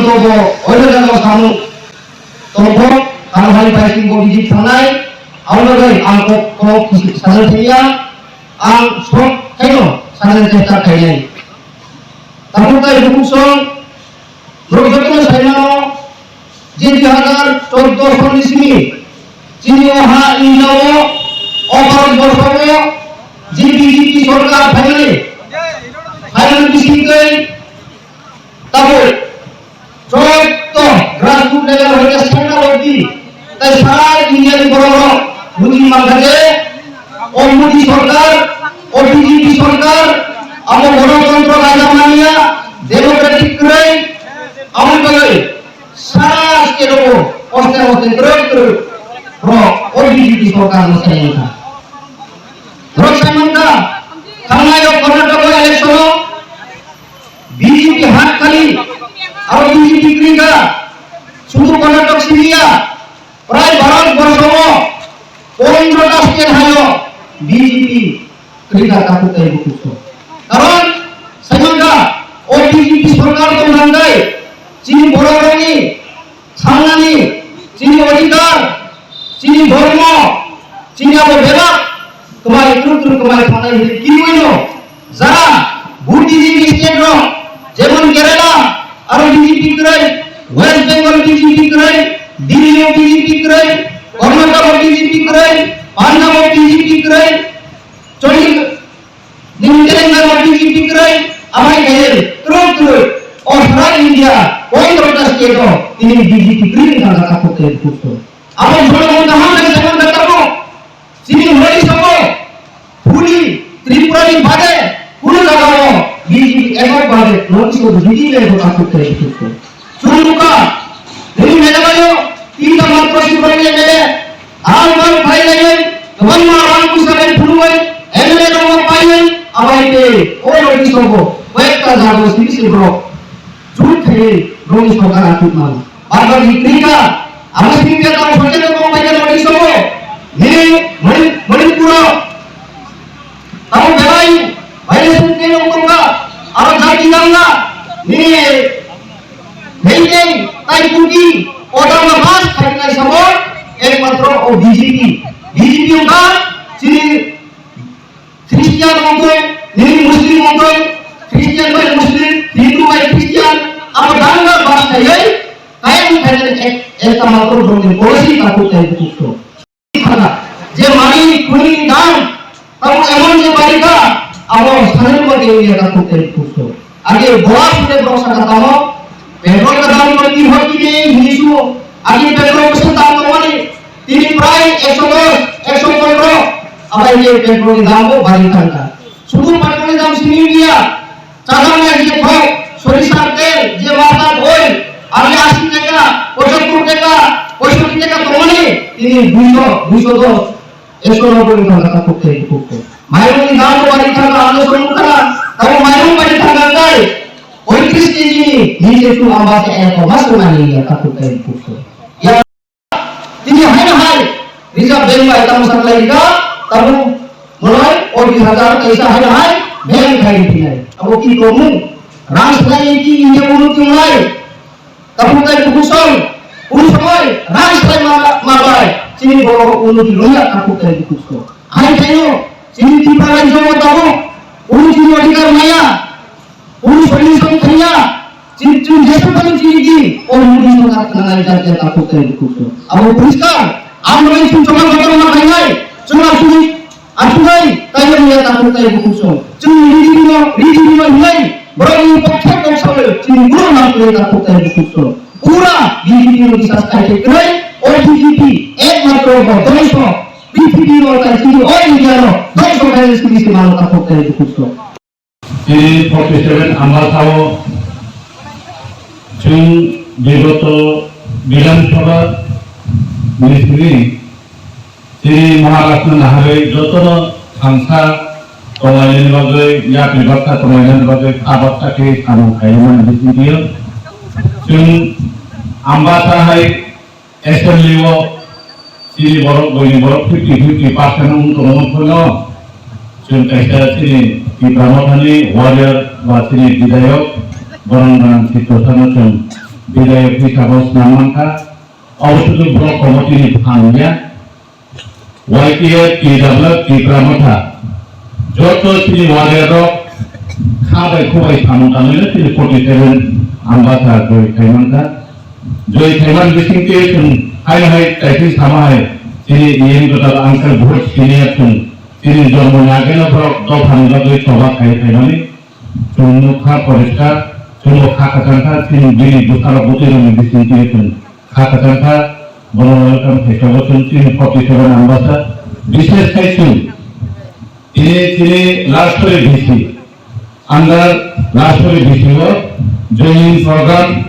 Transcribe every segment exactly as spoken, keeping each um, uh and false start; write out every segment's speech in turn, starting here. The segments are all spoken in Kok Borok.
Bo oino jaga samung tongkho, ang hai bai sing bo visit thangnai, ang no bai ang kok kok kisi sana thangya, ang sok khaino sana chesta khainai. Tabuk tai bukhuk song, norok jotono saimano, je dui hazar chordo sonni simi, chini o ha India o, o Bharat borso o, je B J P sorkar phainani, phainani bising twi, tabuk joto grassroot level hoite central obdi, tai sara India ni borok rok buji mankha je o Modi sorkar, o B J P sorkar, abo ganatantra raja mania, democratic kwrwi, aboni bagwi sara state o oste oste kwrwi kwrwi rok o B J P sorkar no sai mankha. Rok sai mankha, thangnai rok Karnataka election o B J P hat khali, aro B J P kwrwi kha, sudu Karnataka simi ya, prai Bharat borso o pondro ta state hai o B J P kwrwi kha, takhuk tai bukhuk song. Karon sai mankha, o B J P sorkar tong thang dai, chini borok rokni Sangnani, chini odhikar, chini dhormo, chini abo bebak, kwmai twrwk twrwk kwmai thangnai hwnwi kinuino, jara Buddhist state rok, jemon Kerala, aro B J P kwrwi, West Bengal B J P kwrwi, Delhi o B J P kwrwi, Karnataka o B J P kwrwi, Punjab o B J P kwrwi, Chandigarh, Nini telengana B J P kwrwi, amai khe twrwk twrwk o sara India pondro ta state o tini B J P kwrwi wngkha kha takhuk tei bukhuk song. Abo jora mo kaham khe sakha kha tabuk chini North East o, phuli Tripura ni bade kunu jaga o B J P ekok bade North East o B J P ekok takhuk tei bukhuk song. Chwng nukha, nini Meghalaya o tinta matro Tripura ni M L A, ang bang phai lai, kwbangma rang puisa bai phunugwi M L A rokno paiwi, abai tei o North East o bo koi ekta jaga o simi se borok jut khaiwi borokni sorkar aphik mano. Barbar hikrika, abo simi khe tamo sochete tong bai khe North East o bo, nini Mani-, Manipur o tamo belai violation khe wng tongkha, aro jati gangga, nini Hei tei tai Kuki, o dama bas khainai sabo, ekmatro o B J P. B J P wngkha chini Christian wngthung, nini Muslim wngthung, Christian bai Muslim, Hindu bai Christian, abo dama bas khaiwi, kayang khainani ek, ekta matro borokni policy takhuk tai bukhuk song. Thangkha, je mani khuni dam, tamo emon je bari kha, abo sanani bagwi wngya takhuk tei bukhuk song. Age boa sune borok sakha tamo, petrol ni dam no tin hor kine hini sumo. Age petrol bwswk dam tongmani, tini prai ekso dos, ekso pondro, abai je petrol ni dam bo bari thangkha. Sudu petrol ni dam simi wngya, Chajak nai je thok, sorisar tel, je mata doi, age ashi taka, pochattor taka, poisotti taka tongmani, tini duiso, duiso dos, ekso nobboi ni thangkha takhuk tei bukhuk song. Mairung ni dam bo bari thangkha, ano song nukha, tamo mairung bari thangkha kai, poitris K G ni, nije chwng amba se ek mas nani ya takhuk tei bukhuk song. Ya Tini haino hai Reserve Bank bai tamo sa khlai rikha, tabuk monoi o dui hazar kaisa haino hai bank khai riphinai. Abo ki tongmung? Rang slai ki India unnoti wngnai? Tabuk tai bukhuk song, kunu somoi rang slai ma, ma bai chini borok unnoti wngya tabuk tai bukhuk song. Hai thaino chini Tripura rajyo o tabuk kunu chini odhikar maya. Kunu solution thangya, chini, chini jeswk thani chini di, o Modi sorkar khna nai jak jak takhuk tai bukhuk song. Abo poriskar, ang bai chwng choma kotor ma khainai, chwng asugwi, asugwi, tai ya takhuk tai bukhuk song. Chwng ridi rino, ridi rino hinai, borok ni pokhe kok sawi, chini borok ma khainai takhuk tai bukhuk song. Pura B J P no bisas khai khe kwrwi, o B J P ekmatro bo dongso, P T P no tai chini o India no dongso khai chini se mano takhuk tai bukhuk song. Tini forty seven Ambasa o chwng bigoto Bidhan Sabha ni simi tini Maharashtra naharwi jotono thangsa tonglainani bagwi, yapri baksa tonglainani bagwi kha baksa khe samung khaimani bisingtwi o chwng Ambasa hai Assembly o chini borok, buini borok fifty fifty percent wng tongmani phano chwng kaisa chini Tipra Mothani warrior ba chini bidayok Borang Rang Chitrasano chwng Bidayok hisabo swnam mankha, obo sudu block committee ni phan ya, Y T F, T W F, Tipra Motha, joto chini warrior rok kha bai khubai samung tanwi no chini forty seven Ambasa joi khai mankha. Joi khaiman bisingtwi chwng hai hai kaising sama hai chini E M Dr. Uncle Bhut senior chwng chini jormo ni ageno borok dophani bagwi choba khai khaimani. Chwng nukha poriskar, chwngbo kha kwchangkha, chini bini bwsarok bwtwi rokni bisingtwi chwng kha kwchangkha, bono welcome khaisabo chwng chini forty seven Ambasa. Bishesh khai chwng tini, tini last story D C, under last story D C o joining program,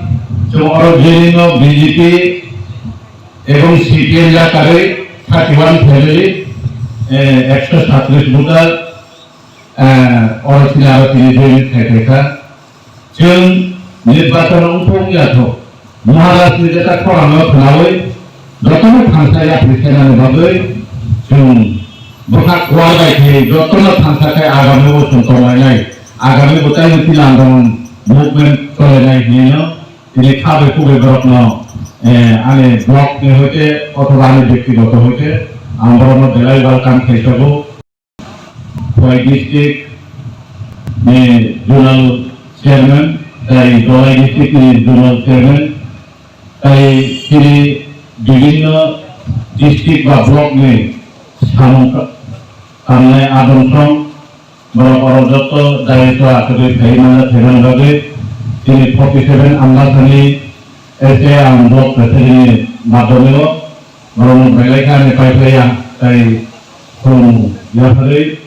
chwng oro joining o B J P ebong C P M yakarwi thirty one family, eh, ekso satris voter, eh, oro chini aro tini join khai khaikha. Chwng nirbachon wngkha wngya thok, Maharaj ni jeta khorang no khwnawi, jotono thansa yapri khainani bagwi chwng bwkha kuar bai khe jotono thansa khai agami o chwng tonglainai, agami bo tei wngkhe landong movement cholainai hinwi no tini kha bai kubui borok no, eh, ani block ni hoite othoba ani byaktigoto hoite ang borok no belai welcome khai tongo. Khowai district ni zonal chairman, tai Dholai district ni zonal chairman, tai chini bibhinno district ba block ni samung ka-, kamnai adong song, borok oro joto dayetwo achugwi phaiwi manya phaimani bagwi chini forty seven Ambasani S A ang block president ni madhyome o borokno belai khe ani paiphlaiya tai khulumung yapharwi